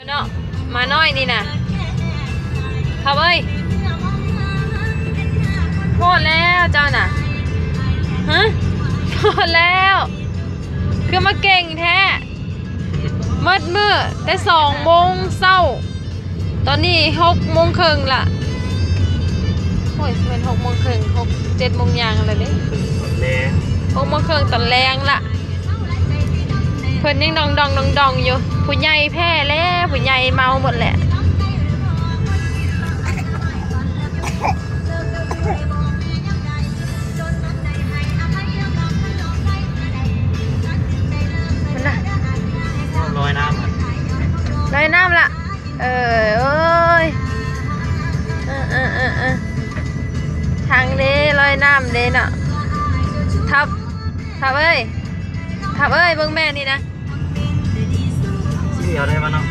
ເນາະ ໝານ້ອຍນີ້ນະ ເຂົາເອີຍ ໂພດແລ້ວເຈົ້ານະ ຮະ ໂພດແລ້ວ ຄືມາເກັ່ງແທ້ ໝົດມື້ແຕ່ສອງໂມງເຊົ້າ ຕອນນີ້ຫົກໂມງເຄິ່ງລະ ໂອ້ຍ ແມ່ນຫົກໂມງເຄິ່ງ ຫົກ ເຈັດໂມງຢ່າງລະເດ້ ຕອນແລງ ຫົກໂມງເຄິ່ງຕອນແລງລະ. ເພິ່ນຍັງດອງໆ ດອງໆ ຢູ່ ຜູ້ໃຫຍ່ແພ້ແລ້ວ ຜູ້ໃຫຍ່ເມົາໝົດແຫຼະ ພຸ້ນນະ ລອຍນ້ຳ ລອຍນ້ຳລະ ເອີ ໂອ້ຍ ເອີໆ ທາງເດ້ ລອຍນ້ຳເດ້ເນາະ ທັບ ທັບເອີຍ ທັບເອີຍ ເບິ່ງແມ່ນີ້ນະ ຊິດຽວໄດ້ບໍ່ເນາະ